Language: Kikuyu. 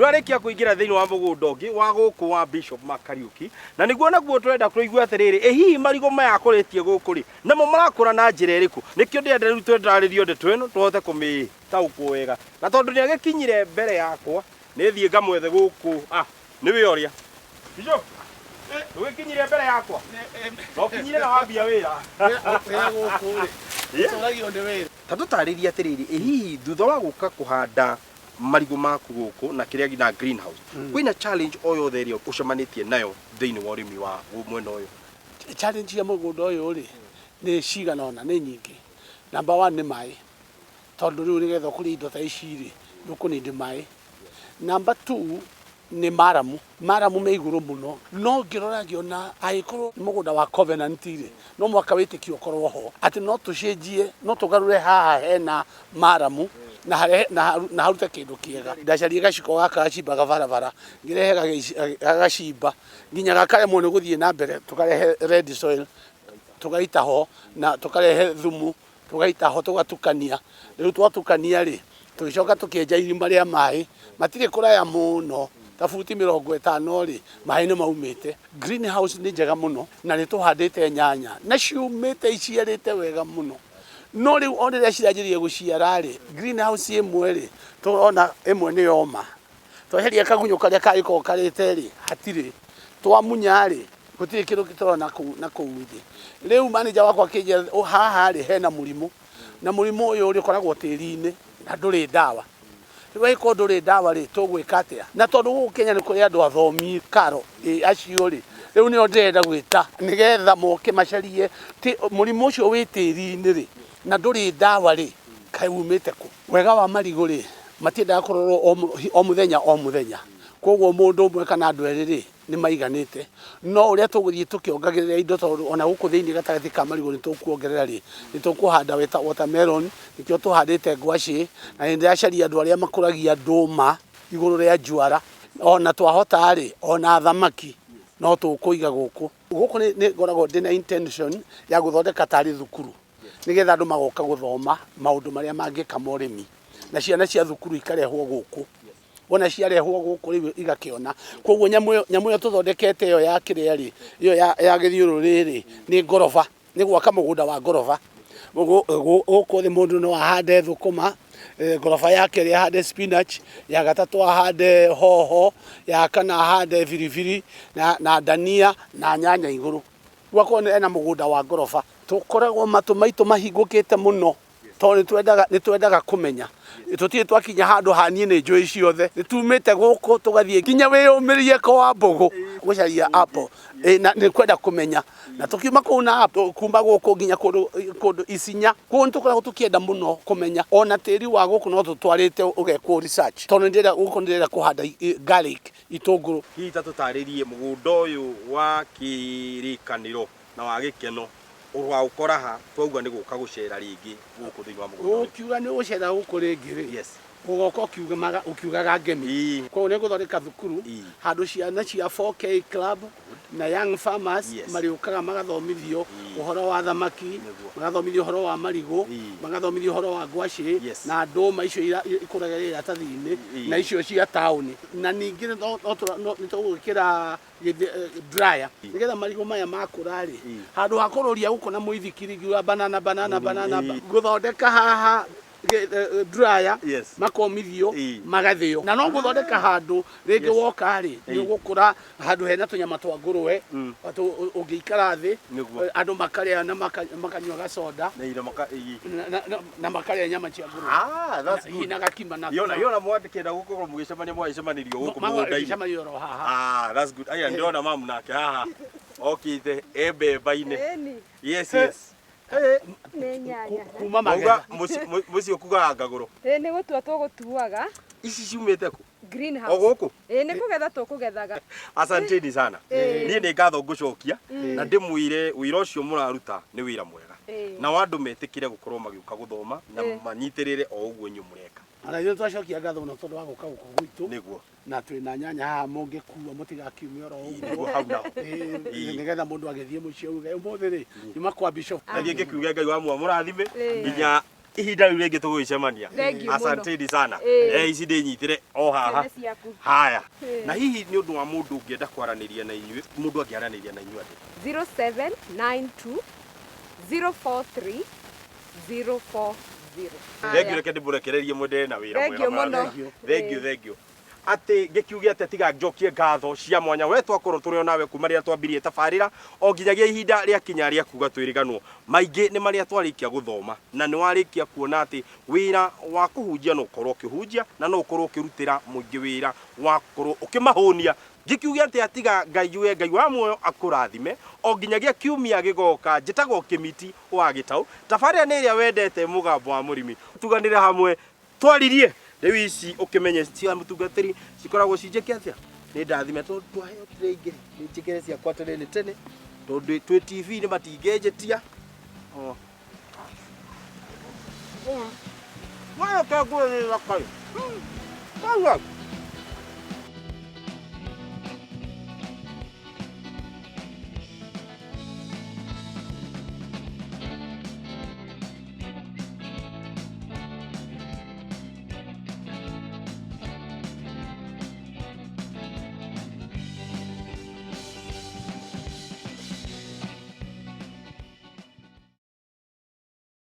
Twarĩkia kũingĩra thĩinĩ wa mũgũnda ũngĩ wa gũkũ wa Bishop Mark Kariuki, na nĩguo naguo tũrenda kũigua atĩrĩrĩ, ĩ hihi marigũ maya akũrĩtie gũkũ rĩ, namo marakũra na njĩra ĩrĩkũ? Nĩkĩo ndĩrenda rĩu twendarĩrio ndeto ĩno tũhote kũmĩtaũkwo wega. Na tondũ nĩ agĩkinyire mbere yakwa, nĩ thiĩ ngamwethe gũkũ. Ah, nĩwe ũrĩa. Bishop, ndũgĩkinyire mbere yakwa? Na ũkinyire na wambia wĩra. Wĩra gũkũ rĩ, ũtũragio nĩ wĩra. Ta tũtarĩrie atĩrĩrĩ, ĩ hihi thutha wa gũka kũhanda marigũ maku gũkũ na kĩrĩa na greenhouse, kwĩna challenge o yothe ĩrĩa ũcemanĩtie nayo thĩinĩ wa ũrĩmi wa mwena ũyũ? Challenge ya mũgũnda ũyũ rĩ, nĩ cigana ũna, nĩ nyingĩ. Number one nĩ maĩ, tondũ rĩu nĩgetha ũkũrie indo ta ici rĩ, nĩ ũkũnindi maĩ. Number two nĩ maramu, maramu me igũrũ mũno, no ngĩrora ngĩona angĩkorwo nĩ mũgũnda wa Covenant rĩ, no mũhaka wĩtĩkio ũkorwo ho atĩ no tũcenjie, no tũgarũre haha hena maramu na harehe, na harute kĩndũ kĩega. Ndacaria gaciko gaka gacimbaga barabara, ngĩrehe gagacimba nginya gakaremwo nĩ gũthiĩ na mbere, tũkarehe red soil tũgaita ho na tũkarehe thumu tũgaita ho tũgatukania. Rĩu twatukania rĩ, tũgĩcoka tũkĩenja irima rĩa maĩ, matirĩ kũraya mũno, ta buti 50 rĩ, maĩ nĩ maumĩte. Green house nĩ njega mũno na nĩ tũhandĩte nyanya na ciumĩte iciarĩte wega mũno. No rĩu o rĩrĩa ciranjĩrĩria gũciara rĩ, green house ĩmwe rĩ, tũrona ĩmwe nĩ yoma. Tweheria kagunyũ karĩa kangĩkorwo karĩte rĩ, hatirĩ. Twamunya rĩ, gũtirĩ kĩndũ tũrona na kũu thĩ. Rĩu manager wakwa akĩnjĩra haha rĩ, hena mũrimũ, na mũrimũ ũyũ rĩ, ũkoragwo tĩri-inĩ na ndũrĩ ndawa. Rĩu angĩkorwo ndũrĩ ndawa rĩ, tũgwĩka atĩa? Na tondũ gũkũ Kenya nĩ kũrĩ andũ athomi karo acio rĩ, rĩu nĩo ndĩrenda gwĩta nĩgetha moke macarie mũrimũ ũcio wĩ tĩri-inĩ rĩ, na ndũrĩ ndawa rĩ, kaĩ umĩte kũ? Wega wa marigũ rĩ, matiendaga kũrorwo o mũthenya o mũthenya. Koguo mũndũ ũmwe kana andũ erĩ rĩ, nĩ maiganĩte. No ũrĩa tũgũthiĩ tũkĩongagĩrĩra indo tondũ ona gũkũ thĩinĩ gatagatĩ ka marigũ nĩ tũkuongerera rĩ, nĩ tũkũhanda watermelon, nĩkĩo tũhandĩte ngwacĩ, na nĩ ndĩracaria andũ arĩa makũragia ndũma igũrũ rĩa njuara. Ona twahota rĩ, ona thamaki no tũkũiga gũkũ. Gũkũ nĩ ngoragwo ndĩna intention ya gũthondeka tarĩ thukuru, nĩgetha andũ magoka gũthoma maũndũ marĩa mangĩka ma ũrĩmi, na ciana cia thukuru ikarehwo gũkũ. Wona ciarehwo gũkũ rĩu igakĩona. Koguo nyamũ ĩyo tũthondekete ĩyo ya kĩrĩa rĩ, ĩyo ya gĩthiũrũrĩ rĩ, nĩ ngoroba, nĩ gwaka mũgũnda wa ngoroba. Gũkũ thĩ mũndũ no ahande thũkũma, ngoroba ya kerĩ ahande spinach, ya gatatũ ahande hoho, ya kana ahande biribiri na ndania na nyanya igũrũ. Rĩu akorwo ena mũgũnda wa ngoroba. Tũkoragwo matũ maitũ mahingũkĩte mũno tondũ nĩ twendaga kũmenya. Tũtirĩ twakinya handũ ha niĩ nĩ njũĩ ciothe. Nĩ tumĩte gũkũ tũgathiĩ nginya wĩyũmĩrie kwa mbũgũ gũcaria apple. Na nĩ kwenda kũmenya. Na tũkiuma kũu na apple, kuma gũkũ nginya kũndũ Isinya. Koguo nĩ tũkoragwo tũkĩenda mũno kũmenya. Ona tĩri wa gũkũ no tũtwarĩte ũgekwo research. Tondũ nĩ ndĩrenda gũkũ nĩ ndĩrenda kũhanda garlic, itũngũrũ. Hihi ta tũtarĩrie mũgũnda ũyũ wa kĩrĩkanĩro na wa gĩkeno ũgaũkora ha twauga nĩ gũka gũcera rĩngĩ gũkũ thĩinĩ wa mũgũnda ũyũ? Ũkiuga nĩ ũgũcera gũkũ rĩngĩ rĩ, ũgoka ũkiugaga ngemi. Koguo nĩ ngũthondeka thukuru handũ ciana cia 4K club na Young Farmers marĩũkaga magathomithio ũhoro wa thamaki, magathomithio ũhoro wa marigũ, magathomithio ũhoro wa ngwacĩ na ndũma icio ikũragĩra iratathi-inĩ na icio cia taũni. Na ningĩ nĩ tũgwĩkĩra dryer nĩgetha marigũ maya makũra rĩ, handũ ha kũrũria gũkũ na mũithikiri ngiuga banana banana banana, gũthondeka haha dryer, makomithio, magathĩo. Na no gũthondeka handũ rĩngĩ woka rĩ, nĩ ũgũkũra handũ hena tũnyama twa ngũrwe, ũngĩikara thĩ, andũ makarĩa na makanyua gacoda Na irio maka. Na makarĩa nyama cia ngũrwe. Ah, that's good. Na gakima na Yona yona mwandĩkĩra gũkorwo mũgĩcemania mwagĩcemanĩrio gũkũ mũgũnda-inĩ. Magĩcemanio oro haha. Ah, that's good. Aya, ndĩrona mamu nake haha okĩte e mbemba-inĩ. Ĩni. Yes. Nĩ nyanya. Kuma Mauga magetha. Mũciĩ ũkugaga ngagũrũ. Ĩ, nĩ gũtua tũgũtuaga. Ici ciumĩte kũ? Greenhouse. O gũkũ? Ĩ, nĩ kũgetha tũkũgethaga. Asanteni sana. Niĩ nĩ ngatho ngũcokia na ndĩmwĩre wĩra ũcio mũraruta nĩ wĩra mwega. Na andũ metĩkĩre gũkorwo magĩũka gũthoma na manyitĩrĩre o ũguo inyuĩ mũreka. Ona ithuĩ twacokia ngatho mũno tondũ wa gũka gũkũ gwitũ. Na twĩna nyanya haha mũngĩkua mũtigakiume oro ũguo. Nĩguo hau naho. Nĩgetha mũndũ agĩthiĩ mũciĩ auge ũmũthĩ rĩ nyuma kwa Bishop. Na thiĩ ngĩkiuge Ngai wa muoyo mũrathime nginya. Ihinda rĩu rĩngĩ tũgũgĩcemania. Thengiũ mũno. Asanteni sana. Ĩĩ. Eh, ici ndĩnyitĩre o haha. Ciana ciaku. Haya. Ĩĩ. Na hihi nĩ ũndũ wa mũndũ ũngĩenda kwaranĩria na inyuĩ, mũndũ angĩaranĩria na inyuĩ atĩa? 0792 043 040. Thengiũ, reke ndĩmũrekererie mwendelee na wĩra mwega. Thengiũ mũno. Mũrathi. Thengiũ, thengiũ. Atĩ ngĩkiuge atĩ tiga njokie ngatho cia mwanya we twakorwo tũrĩ o nawe kuma rĩrĩa twambirie tabarĩra o nginyagia ihinda rĩa kinya rĩa kuga twĩrĩganwo. Maingĩ nĩ marĩa twarĩkia gũthoma na nĩ warĩkia kuona atĩ wĩra wa kũhunjia no ũkorwo ũkĩhunjia na no ũkorwo ũkĩrutĩra mũingĩ wĩra wa gũkorwo ũkĩmahũnia. Ngĩkiuge atĩ atiga Ngai we Ngai wa muoyo akũrathime o nginyagia kiumia gĩgoka. Njĩtagwo Kĩmiti wa Gĩtaũ. Tabarĩra nĩ ĩrĩa wendete, Mũgambo wa Mũrĩmi. Tuganĩre hamwe twaririe rĩu ici ũkĩmenye cia mũtungatĩri cikoragwo cinjĩke atĩa. Nĩ ndathime tondũ twaheo tray ingĩ nĩ njĩkĩre ciakwa tene nĩ tene tondũ twĩ TV-inĩ matingĩnjĩtia. Oh. Waya kangũrĩra kai. Kaua.